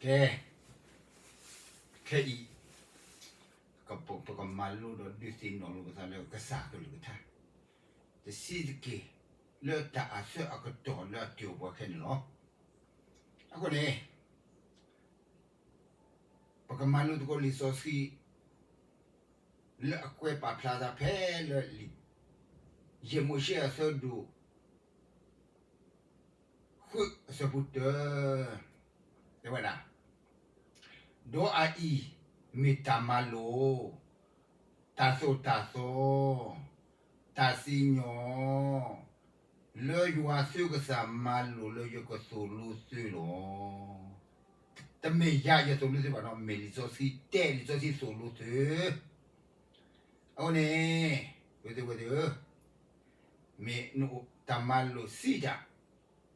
ကဲ, ခဲအံၤ ပကမၤလိဒီးဒုးသ့ၣ်နီၣ်လိာ်ပသးလၢကစၢ်အကလုၢ်ကထါ တဆံးတက့ၢ် လၢတၢ်အဆၢအကတီၢ်လၢအတ့ၢ်အီၤပှၤခဲန့ၣ်လီၤ. အဃိန့ၣ် ပကမၤလိသကိးလံာ်စီဆှံ လၢအကွဲးပာ်ဖျါသးဖဲလၢ ယဲၢ်မိၤၡ့အဆၢဒိၣ် ဃုအဆၢဖိတၢ တဲဝဲဒၣ်, ဒီးအအံၤမ့ၢ်တၢ်မၤလိာ်, တၢ်သိၣ်တၢ်သီ, တၢ်စံၣ်ညီၣ် လၢယွၤသုကစၢ်မၤလိာ်လၢယကသိၣ်လိသုလီၤ. တမ့ၢ်ယၤယသိၣ်လိသုဘၣ်နီၤ, မ့ၢ်လံာ်စီဆှံတဲ လံာ်စီဆှံသိၣ်လိသု. အဃိန့ၣ် ဝဲသ့ၣ်ဝဲသ့ၣ်ဧၢ, မ့ၢ်နအိၣ်တၢ်မၤလိာ်စံးတၢ်,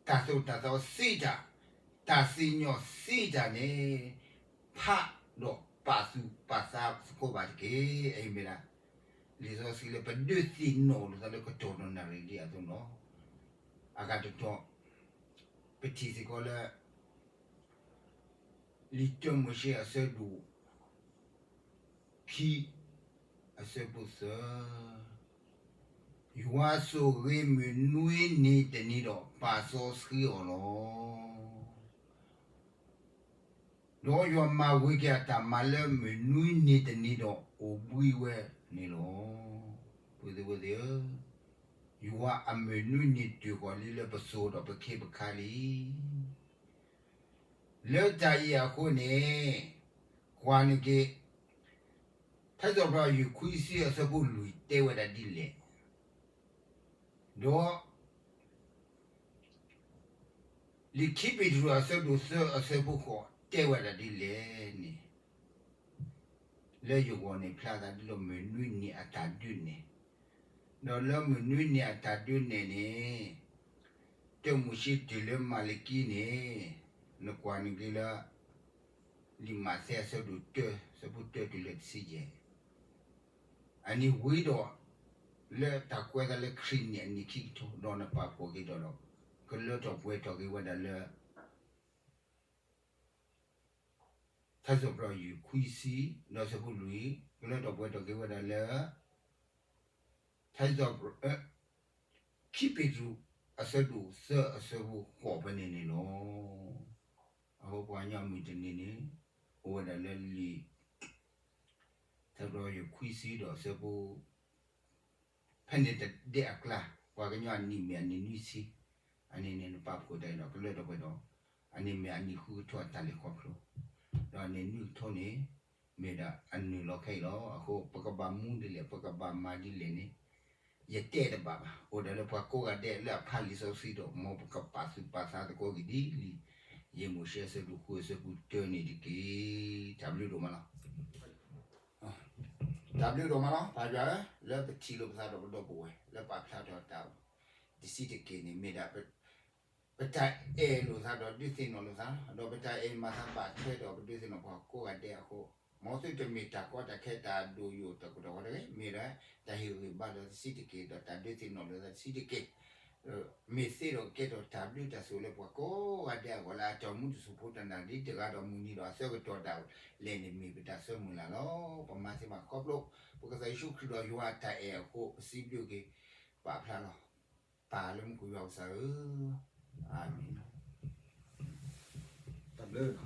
တၢ်သိၣ်တၢ်သီစံးတၢ်, တၢ်စံၣ်ညီၣ်စံးတၢ်န့ၣ် ဖးဒီးပာ်သူၣ်ပာ်သးသကိးဘၣ်တက့ၢ်. အအံၤမ့ၢ်ဒၣ် လံာ်စီဆှံလၢပဒုးသ့ၣ်နီၣ်လိာ်သးလၢကတီၢ်ဒီးနၣ်ရံၣ်ဒ်အသိးလီၤ. အဂၤတတီၤ ပထံၣ်စ့ၢ်ကီးလၢ လံာ်တၢမိၤၡ့အဆၢဒိၣ် ခံ အဆၢဖိသၢ, ယွၤဆိၣ်ဂ့ၤမုၢ်နွံနံၤတနံၤဒီးပာ်စီဆှံအီၤလီၤ. ဒီးယွၤမၤဝံၤက့ၤအတၢ်မၤလၢမုၢ်နွံနံၤတနံၤဒီးအိၣ်ဘှံးဝဲန့ၣ်လီၤ. ပုၢ်သ့ၣ်ဝဲၢ်သ့ၣ်ဧၢ, ယွၤအမုၢ်နွံနံၤတုၤဃီၤလံလၢပစိၤဒီးပခ့ပခါလံ. လၢတၢ်အံၤအဃိန့ၣ် ကွၢ်န့ၢ်က့ၤ ထါစံးထီၣ်ပတြၢၤယွၤခွံဆံအဆၢဖိလွံၢ်တဲဝဲဒၣ်ဒ်လဲၣ်, ဒီး လံာ်ခံပ့းတရူးအဆၢဒိၣ်သၢအဆၢဖိဃိးတဲဝဲဒၣ်ဒ်လဲၣ်န့ၣ်, လၢယဂီၢ်န့ၣ်ဖျါသးဒ်သိးမုၢ်နွံနံၤအတၢ်ဒုးနဲၣ်, ဒီးလၢမုၢ်နွံနံၤအတၢ်ဒုးနဲၣ်န့ၣ် တၢမိၤၡ့တုၤလၢမၤလကံန့ၣ် နကွၢ်န့ၢ်က့ၤလၢ လံာ်မးသဲအဆၢဒိၣ်တၢ အဆၢဖိတၢတုၤလၢတဆံယဲၢ်, အနံၤဝံၤဒီး လၢတၢ်ကွဲးသးလၢခရံာ်န့ၣ်အနံၤခံကထိ ဒီးနပာ်ဖှိၣ်က့ၤဒီး ကလၢထီၣ်ပှဲၤထီၣ်က့ၤဝဲဒၣ်လၢ ထါစံးထီၣ်ပတြၢၤယွၤခွံဆံ ဒီးအဆၢဖိလွံၢ်, ကလၢထီၣ်ပှဲၤထီၣ်က့ၤဝဲဒၣ်လၢ ထါစံးထီၣ်ပတြၢၤ ခံပ့းတရူး အဆၢဒိၣ်သၢအဆၢဖိဃိးဖဲန့ၣ်န့ၣ်လီၤ. အဃိပှၤကညီအမုၢ်တနံၤန့ၣ် အိၣ်ဝဲဒၣ်လၢလံာ် ထါစံးထီၣ်ပတြၢၤယွၤခွံဆံဒီးအဆၢဖိ ဖဲန့ၣ်တဒဲးအကျါ ပှၤကညီအနံၣ်မ့ၢ်အနံၣ်နွံဆံ, အနံၣ်န့ၣ်နပာ်ဖှိၣ်တၢ်အံၤဒီးကလၢထီၣ်ပှဲၤဒီး အနံၣ်မ့ၢ်အနံၣ်ဃုကထိအတၢ်လဲၤခီဖျိ, ဒီးအနံၣ်နွံကထိန့ၣ် မ့ၢ်ဒၣ်အနုာ်လီၤခဲအံၤလီၤ. အဃိပကဘၣ်မူဒ်လဲၣ် ပကဘၣ်မၤဒ်လဲၣ်န့ၣ် ယတဲတဘၣ်ဘၣ်. အိၣ်ဒၣ်လၢပှၤကိးဂၤဒဲးလၢအဖးလံာ်စီဆှံဒီး မ်ပကပာ်သူၣ်ပာ်သးသကိးက့ၤဒ်လံာ် ယဲၢ်မိၤၡ့အဆၢဒိၣ်ဃုအဆၢဖိတၢန့ၣ်တက့ၢ်. တၢ်ဘျုးဒိၣ်မးလီၤ. တၢ်ဘျုးဒိၣ်မးလီၤ ပၢ်ယွၤဧၢ, လၢပထံၣ်လိာ်ပသးဒီးပဒီပုၢ်ဝဲၢ် လၢပာ်ဖျါထီၣ်တၢ် တဆံးတက့ၢ်န့ၣ် မ့ၢ်ဒၣ် ပတၢ်အဲၣ်လိာ်သးဒီးဒုးသ့ၣ်နီၣ်လိာ်သး, ဒီးပတၢ်အဲၣ်မၤသးဘၣ်ထွဲဒီးပဒုးသ့ၣ်နီၣ်ပှၤကိးဂၤဒဲးအဃိ, မ်သုတမ့ၢ်တၢ်ကီတၢ်ခဲတၢ်ဒိၣ်ယိာ်တၢ်ကီတၢ်ခဲတဂ့ၤ, မ့ၢ်ဒၣ်တၢ်ဟ့ၣ်ဂံၢ်ဘါဒီးတဆံးတက့ၢ် ဒီးတၢ်ဒုးသ့ၣ်နီၣ်လိာ်သးတဆံးတက့ၢ်. မ့ၢ်သ့ဒီးကကဲထီၣ်တၢ်ဘျုးတၢ်ဆိၣ်ဂ့ၤလၢပှၤကိးဂၤဒဲးအဂီၢ် လၢအတၢ်အိၣ်မူတစိၢ်ဖိတၢ်နၢ်ရံၣ်တဂၤဒီးမုၢ်နံၤဒီးအဆၢကတီၢ်ဒၣ်လဲာ်န့ၣ် မ့ၢ်ပတၢ်ဆၢမုၢ်လၢ်လီၤ. ပမၤသ့မးခီဖျိ ပကစၢ်ယ့ၣ်ၡူးခရံာ်ဒီးယွၤအတၢ်အဲၣ်အဃိ ပစံးဘျုးက့ၤ ပာ်ဖျါလီၤ. ပၢ်လၢမူခိၣ်ယွၤကစၢ်ဧၢ, အၤမ့ၣ်. တၢ်ဘျုး